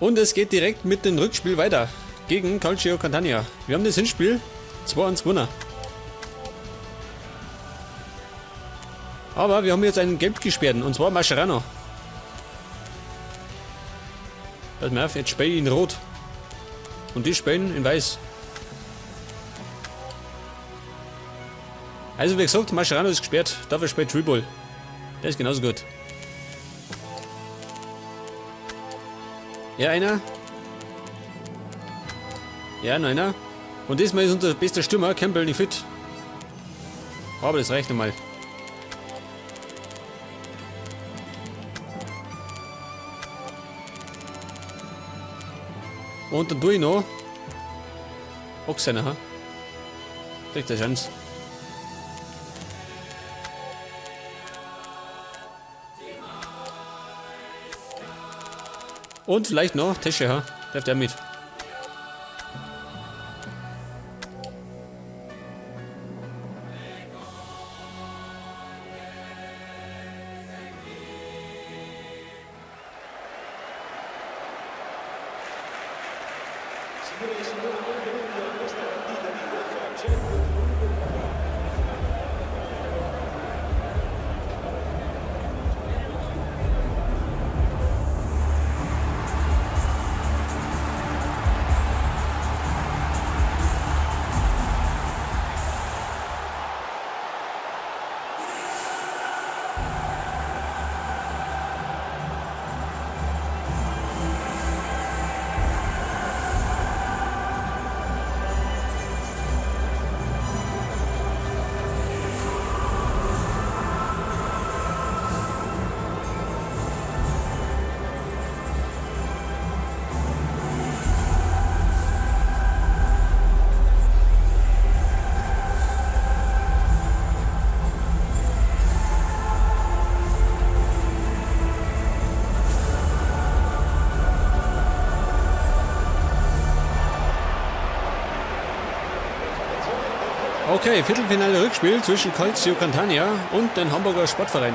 Und es geht direkt mit dem Rückspiel weiter gegen Calcio Catania. Wir haben das Hinspiel 2-1 gewonnen. Aber wir haben jetzt einen gelb gesperrten, und zwar Mascherano. Pass mal auf, jetzt spiele ich in Rot. Und die spielen in Weiß. Also wie gesagt, Mascherano ist gesperrt, dafür spielt Tribol. Der ist genauso gut. Ja, einer. Ja, noch einer. Und diesmal ist unser bester Stürmer, Campbell, nicht fit. Aber das reicht nochmal. Und dann tue ich noch. Oxener, ha? Kriegt er Chance. Und vielleicht noch Tesche, ha? Darf der mit. Signore e signori, benvenuti a questa partita di UEFA Champions League. Okay, Viertelfinale Rückspiel zwischen Calcio Catania und den Hamburger Sportverein.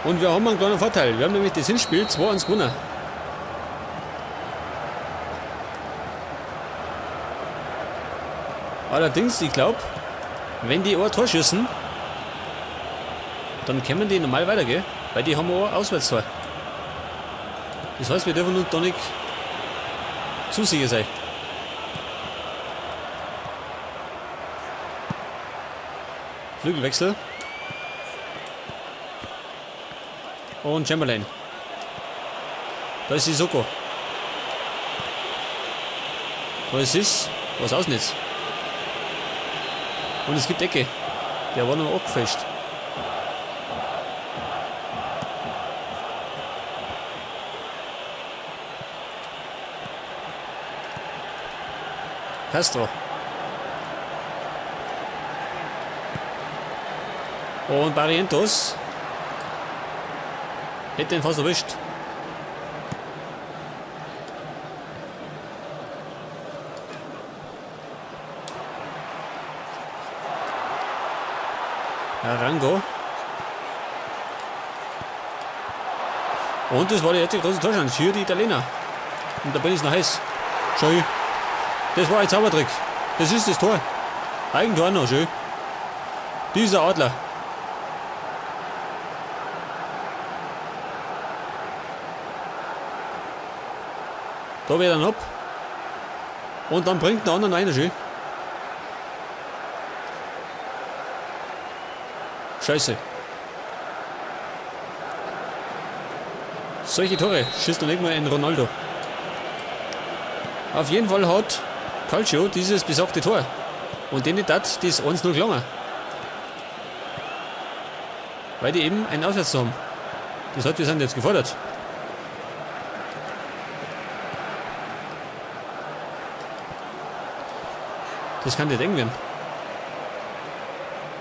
Und wir haben einen kleinen Vorteil. Wir haben nämlich das Hinspiel 2-1 gewonnen. Allerdings, ich glaub, wenn die ein Tor schießen, dann können die normal weitergehen, weil die haben auch ein Auswärtstor. Das heißt, wir dürfen uns da nicht zu sicher sein. Flügelwechsel. Und Chamberlain. Da ist Sissoko. Da ist es. Was Ausnetz. Und es gibt Ecke. Der war noch abgefälscht. Castro. Und Barrientos hätte ihn fast erwischt. Arango. Und das war die erste große Torchance für die Italiener. Und da bin ich noch heiß. Schön. Das war ein Zaubertrick. Das ist das Tor. Eigentor noch, schön. Dieser Adler. Da wird er ab. Und dann bringt der anderen einer schön. Scheiße. Solche Tore schießt noch nicht mal ein Ronaldo. Auf jeden Fall hat Calcio dieses besagte Tor. Und denen hat das 1-0 gelangen. Weil die eben ein Auswärtstor haben. Das heißt, wir sind jetzt gefordert. Das kann nicht eng werden.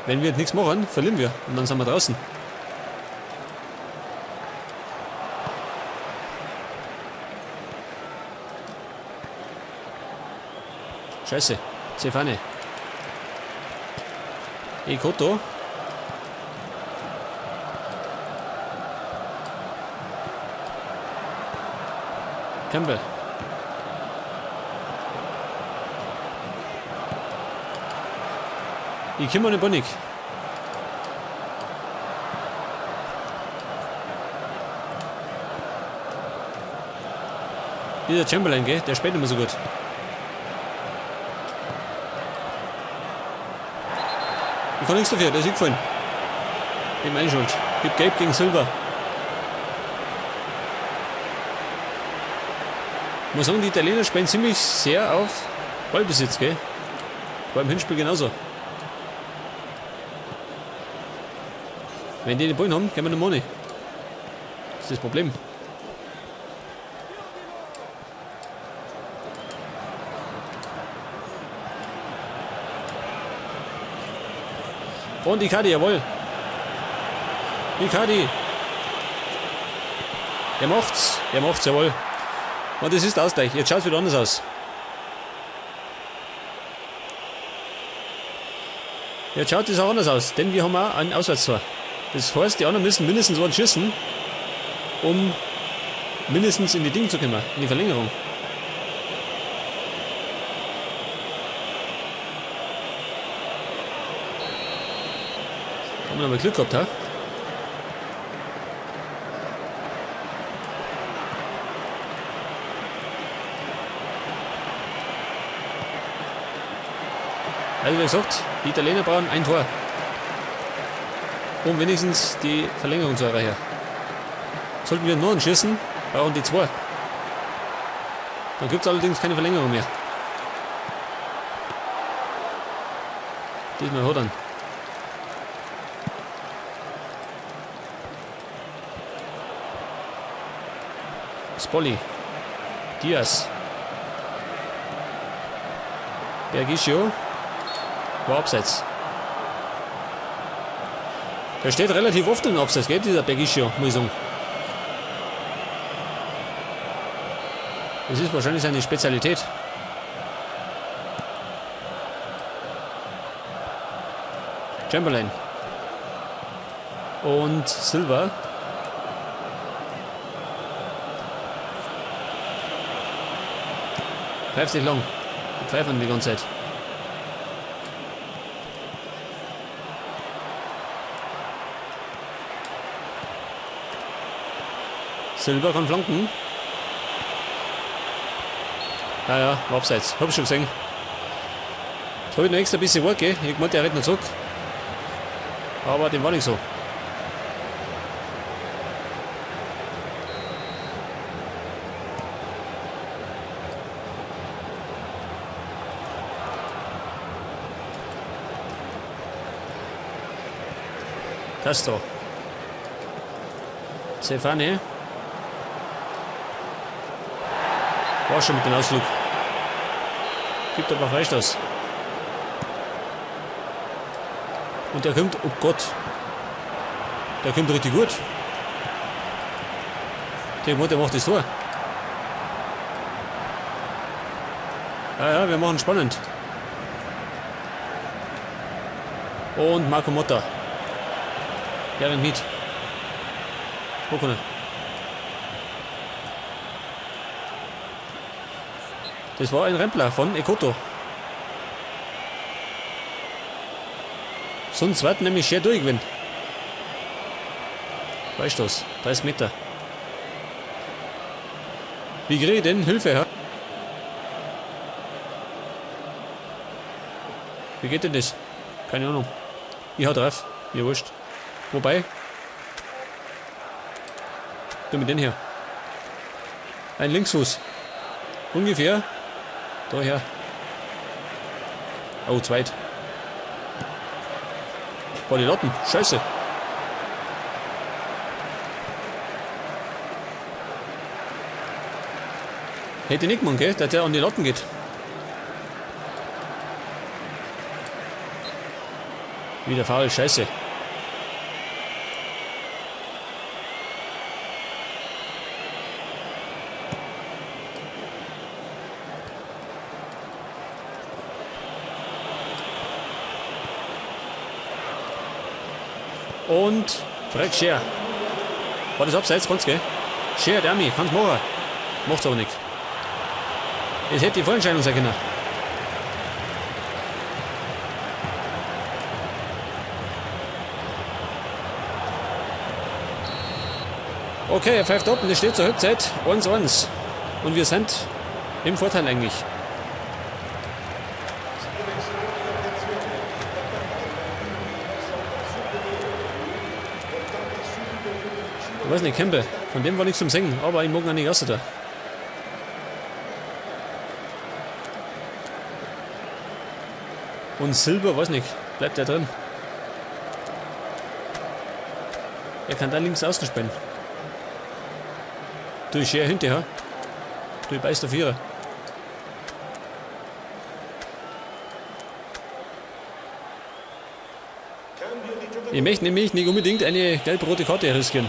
Wenn wir jetzt nichts machen, verlieren wir. Und dann sind wir draußen. Scheiße. Cefane. Ekoto. Campbell. Ich komme nicht Panik. Dieser Chamberlain, gell? Der spielt immer so gut. Ich kann nichts dafür, der ist gefallen. Nicht meine Schuld. Gib Gelb gegen Silber. Ich muss sagen, die Italiener spielen ziemlich sehr auf Ballbesitz, gell? War im Hinspiel genauso. Wenn die den Ball haben, können wir noch Money. Das ist das Problem. Und Icardi, jawohl. Icardi. Er macht's. Er macht's, jawohl. Und es ist Ausgleich. Jetzt schaut's wieder anders aus. Jetzt schaut es auch anders aus, denn wir haben auch ein Auswärtstor. Das heißt, die anderen müssen mindestens einen schießen, um mindestens in die Dinge zu kommen, in die Verlängerung. Haben wir noch mal Glück gehabt, ha? Also wie gesagt, die Italiener brauchen ein Tor, um wenigstens die Verlängerung zu erreichen. Sollten wir nur einen schießen, brauchen die 2. Dann gibt's allerdings keine Verlängerung mehr. Diesmal hat er. Spolli. Diaz. Bergisio. War abseits. Der steht relativ oft im Abseits, gell, dieser Bergisio, muss ich sagen. Das ist wahrscheinlich seine Spezialität. Chamberlain. Und Silva. Pfeift nicht lang. Die pfeifen die ganze Zeit. Silva kann flanken. Ja, ja, war abseits. Hab ich schon gesehen. Jetzt hab ich noch extra ein bisschen Work, gell? Ich meinte, er rennt noch zurück. Aber dem war nicht so. Castro. Stefani. War schon mit dem Ausflug. Gibt aber Freistoß. Und der kommt, oh Gott. Der kommt richtig gut. Der macht das Tor. Ja, ja, wir machen spannend. Und Marco Motta. Der rennt mit. Wo kann er? Das war ein Rempler von Ekoto. Sonst wird nämlich schwer durchgewinnen. Freistoß, 30 Meter. Wie kriege ich denn Hilfe, hä? Wie geht denn das? Keine Ahnung. Ich hau drauf. Mir wurscht. Wobei. Tu mit den hier. Ein Linksfuß. Ungefähr. Daher. Oh, zweit. Boah, die Latten. Scheiße. Hätte ich nicht gemacht, gell? Dass der an die Latten geht. Wieder faul, scheiße. Und Brett Scher. War das abseits? Kannst, gell? Scher, der Army, kannst machen. Macht's aber nicht. Es hätte die Vorentscheidung sein können. Okay, er pfeift ab und es steht zur Halbzeit 1-1. Und wir sind im Vorteil eigentlich. Ich weiß nicht, Kempe, von dem war nichts zum Singen, aber ich mag ihn nicht raus da. Und Silber, weiß nicht, bleibt der drin. Er kann da links außen spielen. Du, ich hinterher. Du, beißt der Vierer. Ich möchte nämlich nicht unbedingt eine gelb-rote Karte riskieren.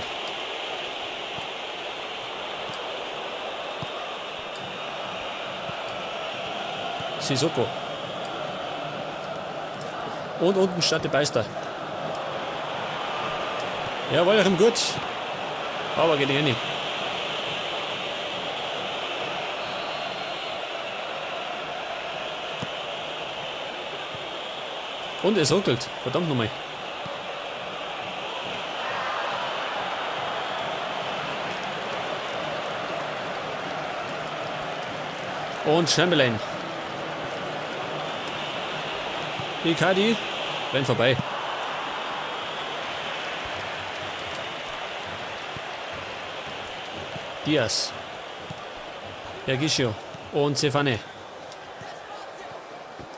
Sissoko. Und unten statt der Beister. Jawohl, kommt gut. Aber geht nicht. Und es ruckelt. Verdammt nochmal. Und Chamberlain. Icardi rennt vorbei. Diaz. Bergisio. Und Cefane.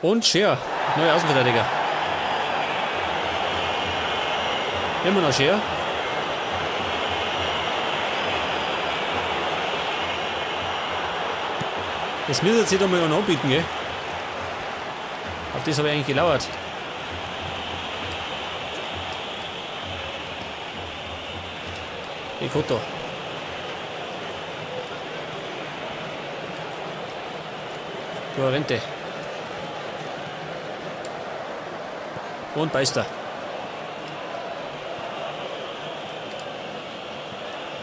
Und Scher. Neuer Außenverteidiger. Immer noch Scher. Das müsste sich doch mal einer anbieten, gell? Auf das habe ich eigentlich gelauert. Ekoto. Torrente. Und Beister.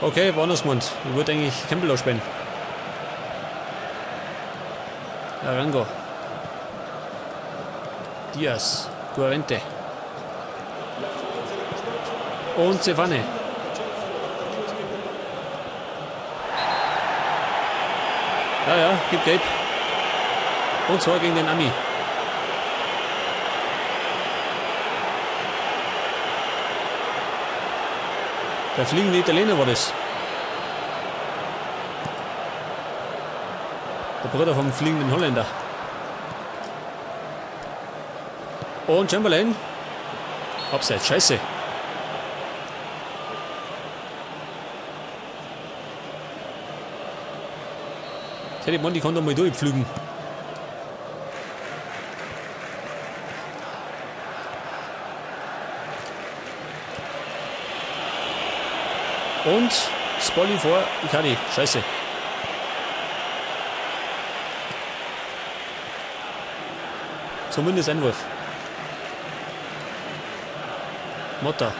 Okay, war anders gemeint. Ich wollte eigentlich Campbell spielen. Arango. Diaz. Guarente. Und Cefane. Ja, ja, gibt Gelb. Und zwar gegen den Ami. Der fliegende Italiener war das. Der Bruder vom fliegenden Holländer. Und Chamberlain. Abseits, scheiße. Jetzt hätte ich gemeint, ich kann da mal durchpflügen. Und Spolli vor Icardi. Scheiße. Zumindest Einwurf. Motta.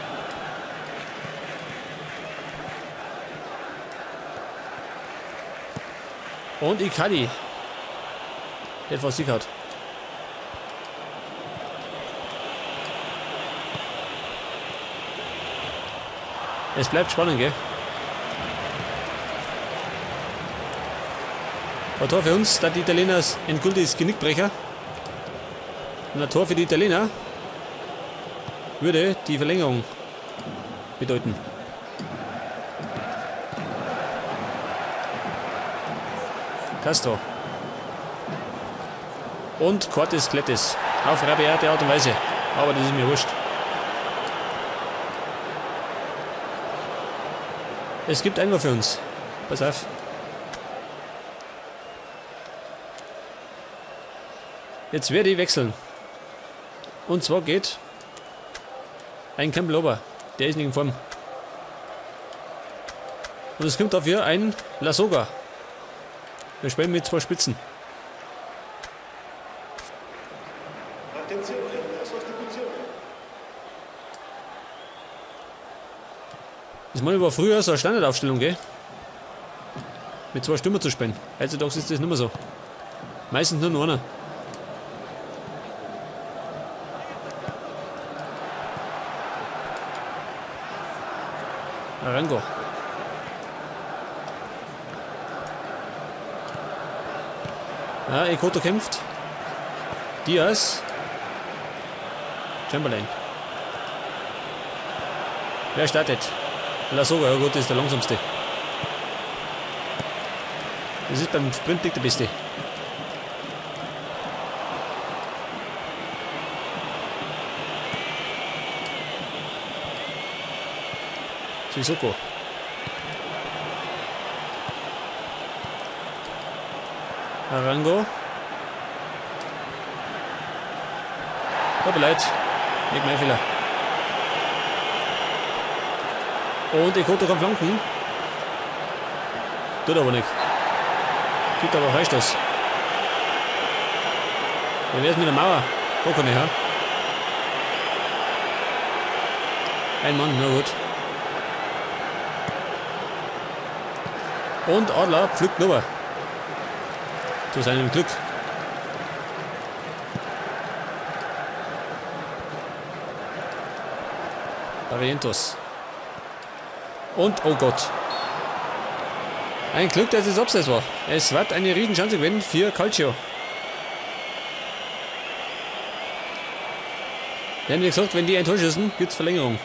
Und Icardi. Etwas sickert. Es bleibt spannend, gell? Ein Tor für uns, da die Italiener endgültiges Genickbrecher. Und ein Tor für die Italiener würde die Verlängerung bedeuten. Castro. Und Cortes Klettes. Auf rabiate Art und Weise. Aber das ist mir wurscht. Es gibt Einwurf für uns. Pass auf. Jetzt werde ich wechseln. Und zwar geht ein Campbell Ober. Der ist nicht in Form. Und es kommt dafür ein Lasogga. Wir spielen mit zwei Spitzen. Das war früher so eine Standardaufstellung, gell? Mit zwei Stürmer zu spielen. Heutzutage ist das nicht mehr so. Meistens nur noch einer. Arango. Ja, Ekoto kämpft. Diaz. Chamberlain. Wer startet? Lasoga, ja gut, das ist der langsamste. Das ist beim Sprint nicht der Beste. Sissoko. Arango. Tut mir leid. Nicht mein Fehler. Und Ekoto kann flanken. Tut aber nicht. Gibt aber Freistoß. Wie wär's mit der Mauer? Gar keine, ja? Ein Mann, na gut. Und Adler pflückt rüber. Zu seinem Glück. Barrientos. Und, oh Gott. Ein Glück, dass es Abseits war. Es wird eine Riesenchance gewesen für Calcio. Denn wie gesagt, wenn die ein Tor schießen, gibt's Verlängerung.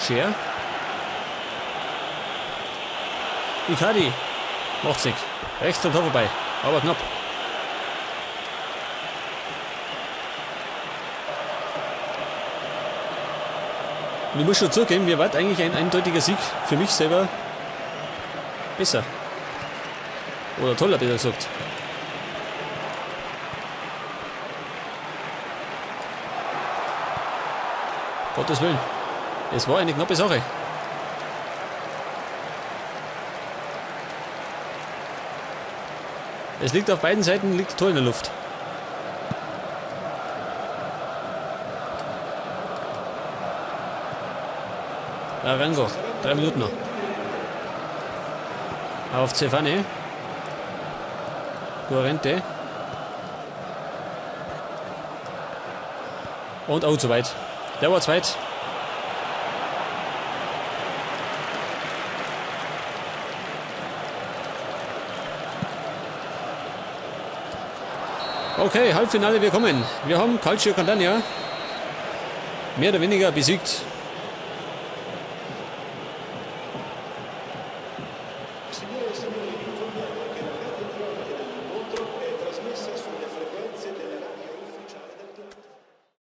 Scher. Icardi. Macht's nicht. Rechts am Tor vorbei. Aber knapp. Und ich muss schon zugeben, mir war eigentlich ein eindeutiger Sieg für mich selber besser. Oder toller, besser gesagt. Gottes Willen. Es war eine knappe Sache. Es liegt auf beiden Seiten, liegt Tor in der Luft. Arango, 3 Minuten noch. Auf Cefane. Guarente. Und oh, zu weit. Der war zu weit. Okay, Halbfinale, wir kommen. Wir haben Calcio Catania mehr oder weniger besiegt.